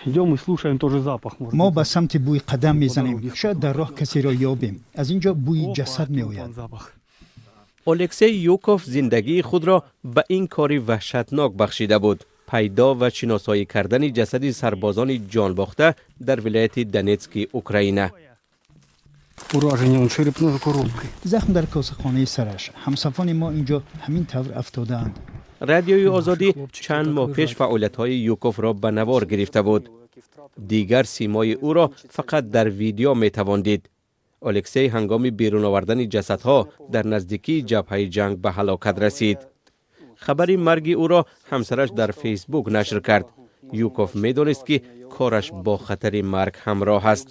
Идем и слушаем тоже запах. Может Мо быть. Ба самти бӯи қадам мезанем, шояд дар роҳ касеро ёбем. Аз ин ҷо бӯи Опа, ҷасад тут меояд. он запах. Алексей Юков зиндагии худро ба ин кори ваҳшатнок бахшида буд: пайдо ва шиносоӣ кардани ҷасади сарбозони ҷонбохта дар вилояти Донетски Украина. Уражение он черепной коробкой. Захм дар косахонаи сараш. Ҳамсафони мо инҷо ҳамин тавр афтодаанд. Радиои Озодӣ чанд моҳ пеш фаъолиятҳои Юковро ба навор гирифта буд. Дигар симои ӯро фақат дар видео метавон дид. Алексей ҳангоми берун овардани ҷасадҳо дар наздикии ҷабҳаи ҷанг ба ҳалокат расид. Хабари марги ӯро ҳамсараш дар Фейсбук нашр кард. Юков медонист, ки кораш бо хатари марг ҳамроҳ аст.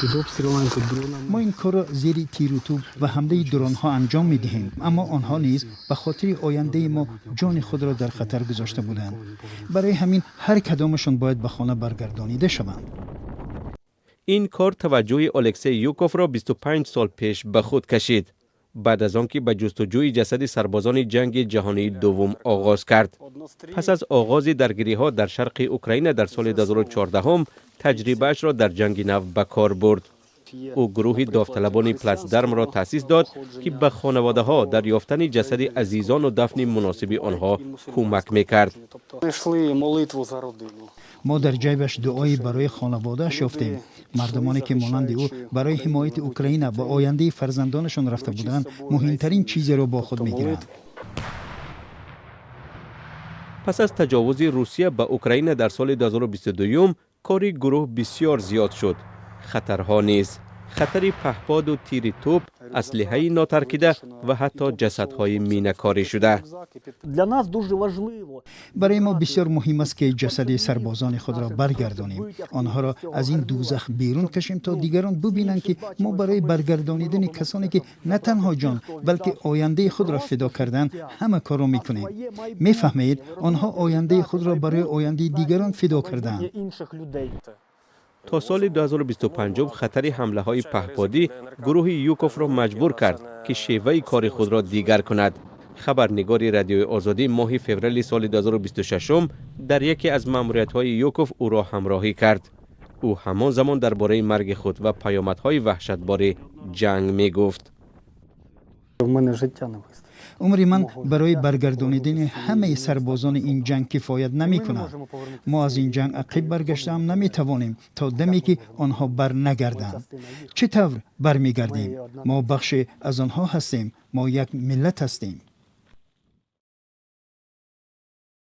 Тут обстрелами, тут дронами. Мо ин корро зери тиру тӯб ва ҳамлаи дронҳо анҷом медиҳем, аммо онҳо низ ба хотири ояндаи мо ҷони худро дар хатар гузошта буданд. Барои ҳамин ҳар кадомашон бояд ба хона баргардонида шаванд. Ин кор таваҷҷӯҳи Алексей Юковро 25 сол пеш ба худ кашид, баъд аз он ки ба ҷустуҷӯи ҷасади сарбозони ҷанги ҷаҳонии дуввум оғоз кард. Пас аз оғози даргириҳо дар шарқи Украина дар соли 2014, таҷрибаашро дар ҷанги нав ба кор бурд. Ӯ гурӯҳи довталабони Плацдармро таъсис дод, ки ба хонаводаҳо дар ёфтани ҷасади азизону дафни муносиби онҳо кӯмак мекард. Знайшли молитву за родину. Мо дар ҷайбаш дуое барои хонаводааш ёфтем. Мардумоне ки монанди ӯ барои ҳимояти Украина ва ояндаи фарзандонашон рафта буданд, муҳимтарин чизеро бо худ мегиранд. Пас аз таҷовузи Русия ба Украина дар соли 2022, кори гурӯҳ бисёр зиёд шуд, хатарҳо низ: хатари паҳподу тири тӯб, аслиҳаи нотаркида ва ҳатто ҷасадҳои минакорӣ шуда. Для нас дуже важливо. Барои мо бисёр муҳим аст, ки ҷасади сарбозони худро баргардонем, онҳоро аз ин дӯзах берун кашем, то дигарон бубинанд, ки мо барои баргардонидани касоне, ки на танҳо ҷон, балки ояндаи худро фидо карданд, ҳама корро мекунем. Мефаҳмед, онҳо ояндаи худро барои ояндаи дигарон фидо карданд. Інших людей. То соли 2025 хатари ҳамлаҳои паҳподӣ гурӯҳи Юковро маҷбур кард, ки шеваи кори худро дигар кунад. Хабарнигори Радиои Озодӣ моҳи феврали соли 2026 дар яке аз маъмуриятҳои Юков ӯро ҳамроҳӣ кард. Ӯ ҳамон замон дар бораи марги худ ва паёмадҳои ваҳшатбори ҷанг мегуфт. В мене життя не вистачить. Умри ман барои баргардонидани ҳамаи сарбозони ин ҷанг кифоят намекунад. Мо аз ин ҷанг ақиб баргаштаам наметавонем, то даме ки онҳо барнагарданд. Чӣ тавр бармегардем? Мо бахше аз онҳо ҳастем, мо як миллат ҳастем.